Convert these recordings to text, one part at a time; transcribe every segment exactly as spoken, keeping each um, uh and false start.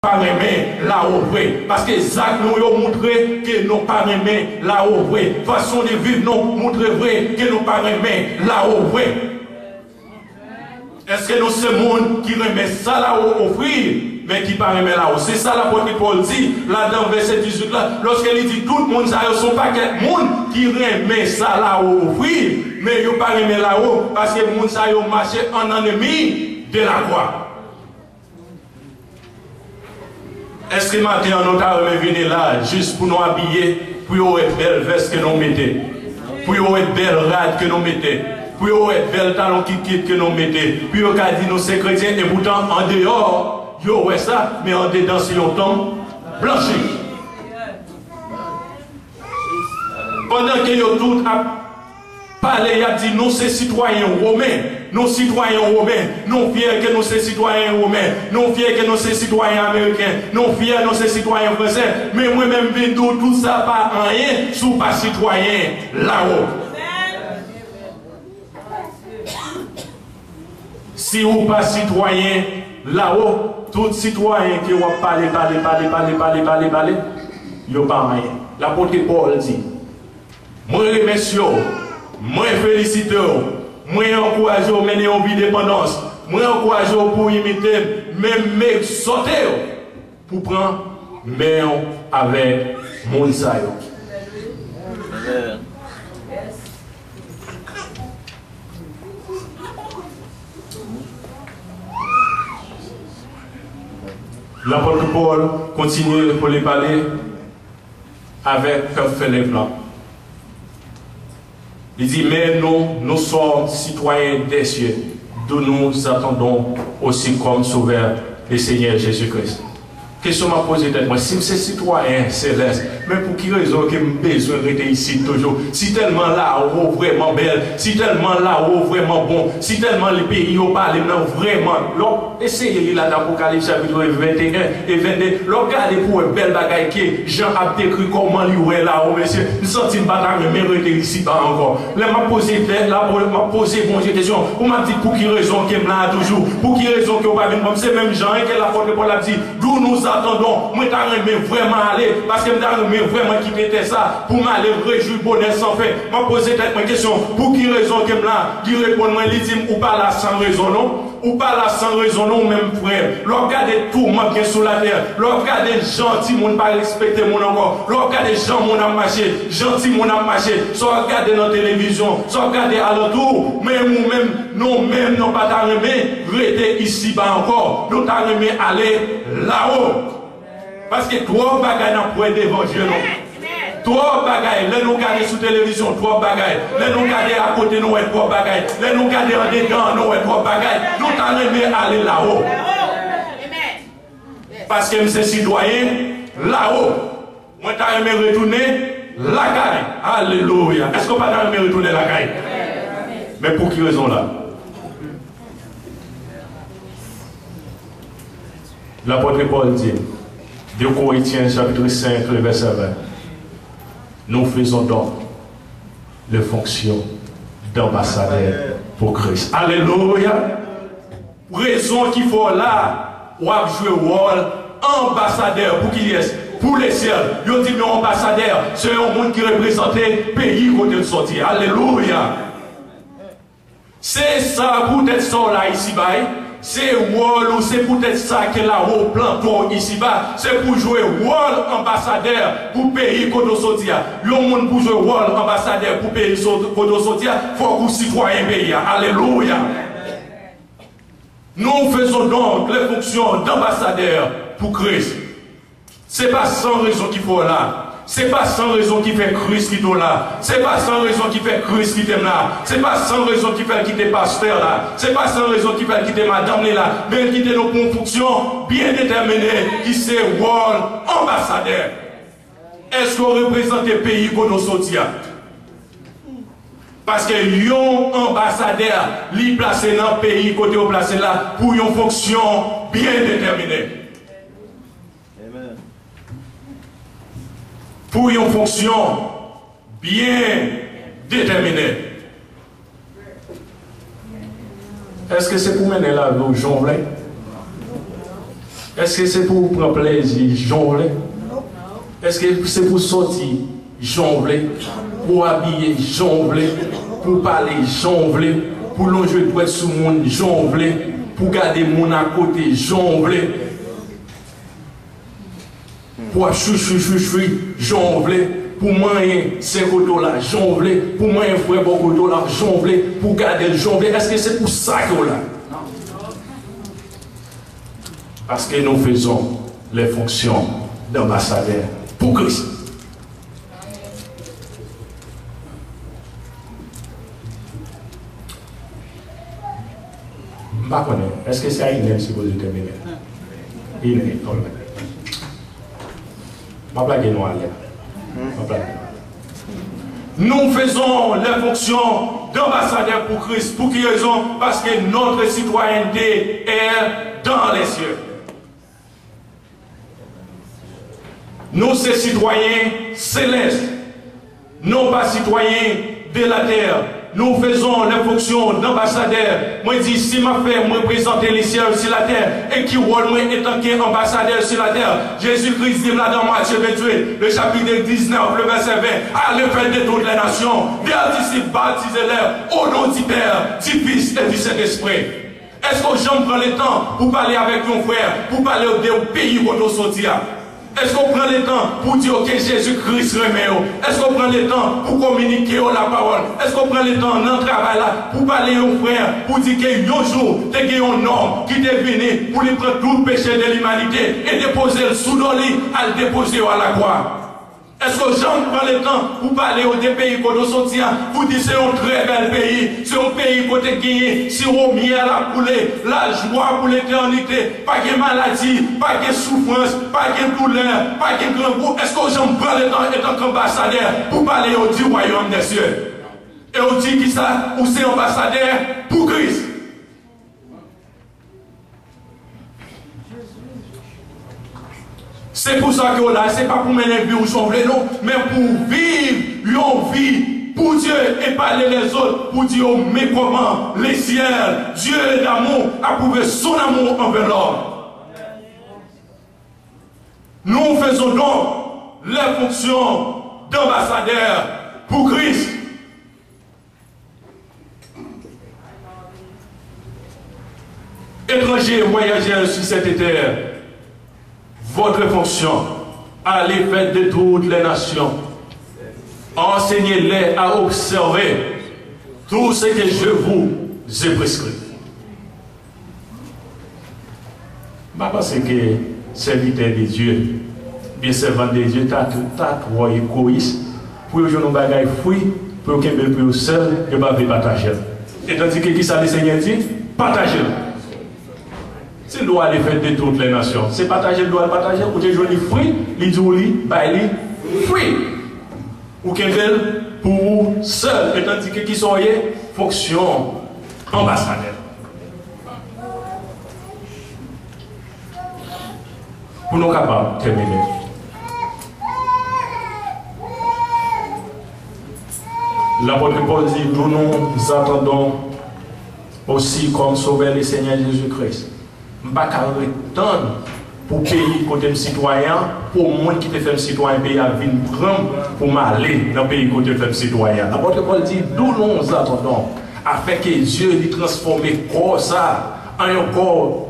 pa renmen lawo vre. Paske zak nou yo moutre ke nou pa renmen lawo vre. Fason de viv nou moutre vre ke nou pa renmen lawo vre. Èske nou se moun ki renmen sa lawo ofri, men ki pa renmen lawo? Se sa lapòt Pòl di ladan vèsè dizuit la, lòske li di tout moun sa yo se yon pakèt moun ki renmen sa lawo ofri, men yo pa renmen lawo, paske moun sa yo mache an enmi de lakwa. Èske maten an nou ta renmen vini la jis pou nou abiye, pou yo wè bèl vès ke nou mete, pou yo wè bèl rad ke nou mete, pou yo wè bèl talon kikit ke nou mete, pou yo ka di nou se kretyen, epoutan andeyò yo wè sa, men andedan se yon tonm blanchi. Pandan ke yo tout ap pale, y ap di nou se sitwayen women, nou sitwayen women, nou fyè ke nou se sitwayen women, nou fyè ke nou se sitwayen ameriken, nou fyè nou se sitwayen fransè. Men mwen menm vin di w tout sa pa anyen si w pa sitwayen lawo. Si ou pa sitwayen lawo, tout sitwayen ke w ap pale, pale, pale, pale, pale, pale, pale, yo pa anyen. Lapòt Pòl di, mwen remèsye w, mwen felisite w, mwen ankouraje w mennen yon vi depandans, mwen ankouraje w pou w imite m, men m egzòte w pou pran men w avèk moun sa yo. Lapòt Pòl kontinye pou li pale avèk pèp Filip la. Li di, mais nous, nous sommes citoyens des cieux, d'où nous attendons aussi comme sauveur le Seigneur Jésus-Christ. Kesyon m ap poze tèt mwen, si m se sitwayen selès, men pou ki rezon ke m bezwen rete isit toujou? Si tèlman lawo vrèman bèl, si tèlman lawo vrèman bon, si tèlman li peyi yo pale m nan vrèman, lè w eseye li la nan Apokalips chapit venteyen e vennde, lè w gade pou wè bèl bagay ke Jan ap dekri kòman li wè lawo, mesye, m santi m pa ta renmen rete isiba ankò. Lè m ap poze tèt la, m ap poze Bondye kesyon, pou m ap di pou ki rezon ke m la a toujou, pou ki rezon ke w pa vin pran m, se menm jan ke lapòt Pòl ap di, d'où nous attendons. Mwen ta renmen vrèman ale, paske m ta renmen vrèman kite tè sa pou m ale rejwi bonè san fen. M ap poze tèt mwen kesyon, pou ki rezon ke m la? Li reponn mwen, li di m, ou pa la san rezon non. Ou pa la san rezon non, ou menm frè. Lè w ap gade touman k gen sou latè, lè w ap gade jan timoun pa respekte moun ankò, lè w ap gade jan moun ap mache, jan timoun ap mache, sa w ap gade nan televizyon, sa w ap gade alantou w, menm ou menm, nou menm, nou pa ta renmen rete isiba ankò. Nou ta renmen ale lawo. Paske twòp bagay n ap wè devan je nou. Twòp bagay. Lè nou gade sou televizyon, twòp bagay. Lè nou gade akote, nou wè twòp bagay. Lè nou gade andedan, nou wè twòp bagay. Nou ta renmen ale lawo. Paske m se sitwayen lawo. Mwen ta renmen retounen lakay. Alelouya. Èske w pa ta renmen retounen lakay? Men pou ki rezon la? Lapòt Pòl di, de Corinthiens chapitre cinq, le verset vingt, nous faisons donc les fonctions d'ambassadeurs pour Christ. Alelouya! Rezon ki fè w la, w ap jwe wòl anbasadè pou kiyès? Pou lesyèl. Yo di m yon anbasadè, se yon moun ki reprezante peyi kote l soti. Alelouya! Se sa poutèt sa w la isiba, wi. Se wòl ou, se poutèt sa ke lawo plante w isiba. Se pou jwe wòl anbasadè pou peyi kote w soti a. Yon moun pou jwe wòl anbasadè pou peyi so-, kote w soti a, fòk ou sitwayen peyi a. Alelouya! Nous faisons donc les fonctions d'ambassadeurs pour Christ. Se pa san rezon ki fè w la. Se pa san rezon ki fè Kris kite w la. Se pa san rezon ki fè Kris kite m la. Se pa san rezon ki fè l kite pastè la. Se pa san rezon ki fè l kite madanm li la. Men l kite nou pou yon fonksyon byen detèmine, ki se wòl anbasadè. Èske w reprezante peyi kote w soti a? Paske yon anbasadè, li plase nan peyi kote yo plase l la pou yon fonksyon byen detèmine. Amen. Pou yon fonksyon byen detèmine. Èske se pou mennen lavi w jan w vle? Èske se pou w pran plèzi jan w vle? Èske se pou w sòti jan w vle? Pou w abiye jan w vle? Pou w pale jan w vle? Pou w lonje dwèt sou moun jan w vle? Pou w gade moun akote jan w vle? Pou w ap chouchou chouchou jan w vle? Pou w manyen sè kote w la jan w vle? Pou w manyen frè bò kote w la jan w vle? Pou w gade l jan w vle? Èske se pou sa ke w la? Parce que nous faisons les fonctions d'ambassadeurs pour Christ. M pa konnen, èske se a inè m sipoze tèmine? Inè, alright. M ap lage nou ale. M ap lage nou ale. Nous faisons les fonctions d'ambassadeurs pour Christ. Pour qui raison? Parce que notre citoyenneté est dans les cieux. Nou se sitwayen selès, non pa sitwayen de la tè. Nous faisons les fonctions d'ambassadeurs. Mwen di, si m ap fè, m reprezante lesyèl sou latè. E ki wòl mwen etanke anbasadè sou latè? Jezi Kris di m ladan Matye venntuit, le chapitre diznèf, le verset vingt, allez faire de toutes les nations des disciples, baptisez-les au nom du Père, du Fils et du Saint-Esprit. Èske w janm pran letan pou pale avèk yon frè, pou pale yo de yon peyi kote w soti a? Èske w pran letan pou di yo ke Jezi Kris renmen yo? Èske w pran letan pou kominike yo lapawòl? Èske w pran letan nan travay la pou pale yon frè, pou di ke yon jou te gen yon nonm ki te vini pou li pran tout peche de limanite e depoze l sou do li, al depoze yo alakwa? Èske w janm pran letan pou pale yo de peyi kote w soti a, pou di se yon trè bèl peyi, se yon peyi kote genyen siwo myèl ap koule, lajwa pou letènite, pa gen maladi, pa gen soufrans, pa gen doulè, pa gen grangou? Èske w janm pran letan etanke anbasadè pou pale yo du royaume des cieux? E w di kisa? Ou se anbasadè pou Kris. Se pou sa ke w la, se pa pou mennen vi w jan w vle non, men pou w viv yon vi pou Dye e pale lèzòt pou di yo, mais comment le ciel, Dieu d'amour, a prouvé son amour envers l'homme. Nous faisons donc les fonctions d'ambassadeurs pour Christ. Étrangers, voyageurs sur cette terre, votre fonction, allez faire de toutes les nations, enseignez-les à observer tout ce que je vous ai prescrit. M pa panse ke sèvitè de Dye, byen sèvant de Dye, ta, ta twò egoyis pou yo jwenn yon bagay fwi, pou yo kenbe l pou yo sèl, yo pa vle pataje l. E tandike kisa Lesenyè di? Pataje l. Si l di w ale fè de tout lè nasyon, se pataje l di w al pataje, ou te jwenn li fwi, li di w li bay li fwi. Ou kenbe l pou ou sèl. E tandike kisa w ye? Fonksyon anbasadè. Pou nou kapab tèmine. L'apôtre Paul dit, d'où nous attendons aussi comme sauveur le Seigneur Jésus-Christ. M pa ka ret tann pou peyi kote m sitwayen an, pou moun ki te fè m sitwayen peyi a vin pran m pou m ale nan peyi kote l fè m sitwayen an. L'apôtre Paul dit, d'où nous attendons, afin que Dieu li transfòme kò sa an yon kò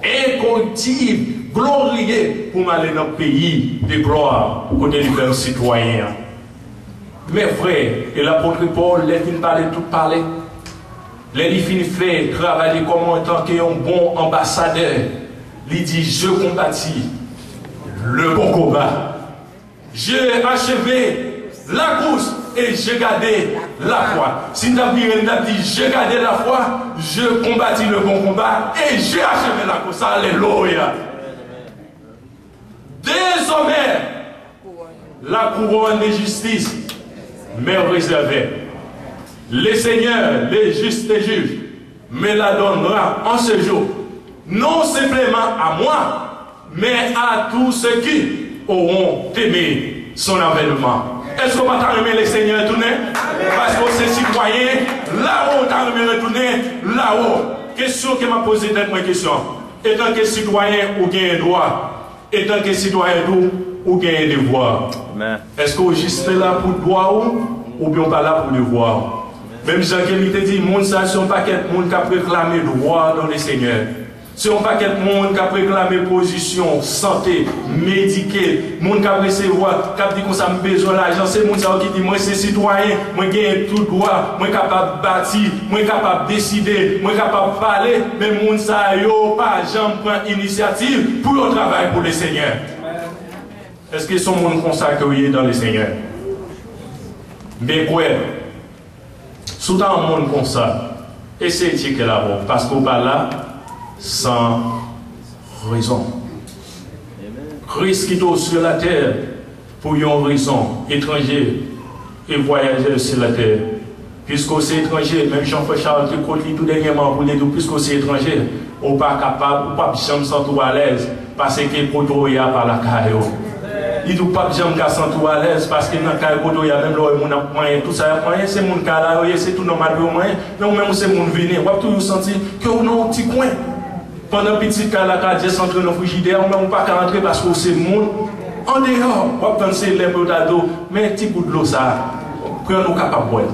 enkoriptib, gloriye, pou m ale nan peyi de glwa, kote li fè m sitwayen an. Men frè, e lapot Pòl, lè l fin pale tout pale, lè li fin fè travay li kòman antanke yon bon anbasadè, li di, j'ai combattu le bon combat. J'ai achevé la course et j'ai gardé la foi. Si n t ap vire, n t ap di, j'ai gardé la foi, j'ai combattu le bon combat et j'ai achevé la course. Alelouya. Désormais, la couronne de justice m'est réservée. Le Seigneur, le juste juge, me la donnera en ce jour, non simplement à moi, mais à tous ceux qui auront aimé son avènement. Èske w pa ta renmen Lesenyè retounen? Paske w se sitwayen, lawo w ta renmen retounen, lawo. Kesyon ke m ap poze tèt mwen kesyon. Etanke sitwayen, ou genyen dwa Etanke sitwayen tou, ou genyen devwa. Amen. Èske w jis la pou dwa w, oubyen w pa la pou devwa w? Menm jan ke li te di, moun sa se yon pakèt moun k ap reklame dwa dans le Seigneur. Se yon pakèt moun k ap reklame pozisyon, sante, medike, moun k ap resevwa, k ap di konsa, "M bezwen lajan." Se moun sa yo ki di, "Mwen se sitwayen, mwen genyen tout dwa, mwen kapab bati, mwen kapab deside, mwen kapab pale." Men moun sa yo pa janm pran inisyativ pou yo travay pou le Senyè. Èske se yon moun konsa ke w ye dans le Seigneur? M kwè, si w ta yon moun konsa, eseye tcheke lavi w, paske w pa la san rezon. Kris kite w sou latè pou yon rezon, etranje e vwayajè sou latè. Piske w se etranje, menm jan frè Charles te kot li tou dènyèman pou li di w, piske w se etranje, ou pa kapab, ou p ap janm santi w alèz, paske kote w ye a pa lakay ou. Li di w p ap janm ka santi w alèz, paske nan kay kote w ye a, menm lè w wè moun ap manyen, tout sa y ap manyen, se moun kay la yo ye, se tou nòmal pou yo manyen, men ou menm ou se moun vini, w ap toujou santi ke w nan yon ti kwen. Pandan pitit kay la ka just antre nan frijidè, ou menm ou pa ka antre paske w se moun andeyò. W ap tann se lè pou yo ta di w, "Men ti gout dlo sa a, pran l ou kapab bwè l."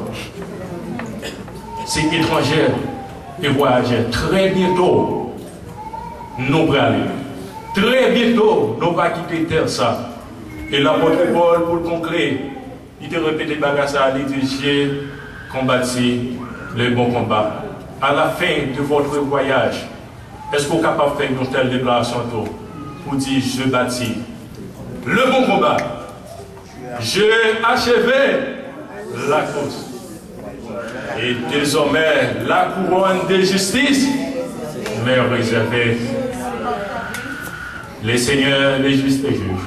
Se etranjè e vwayajè. Trè byento, nou prale. Trè byento, nou va kite tè sa. E lapòt Pòl, pou l konkli, li te repete bagay sa a, li di, "J'ai combattu le bon combat. À la fin de votre voyage," Èske w kapab fè yon tèl deklarasyon tou pou di, "Je bâtis le bon combat, j'ai achevé la course, et désormais la couronne de justice m'est réservée. Le Seigneur, le juste juge,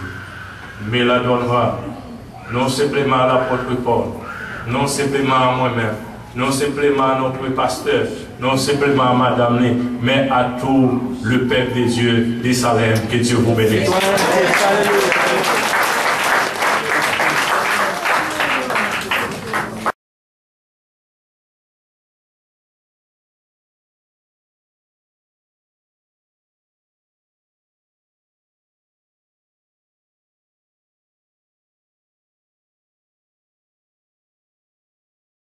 me la donnera." Non sèlman a lapòt Pòl, non sèlman a mwen menm, non sèlman a notre pasteur, non sèlman a madanm li, men a tout le peuple de Dieu de Salem. Que Dieu vous bénisse.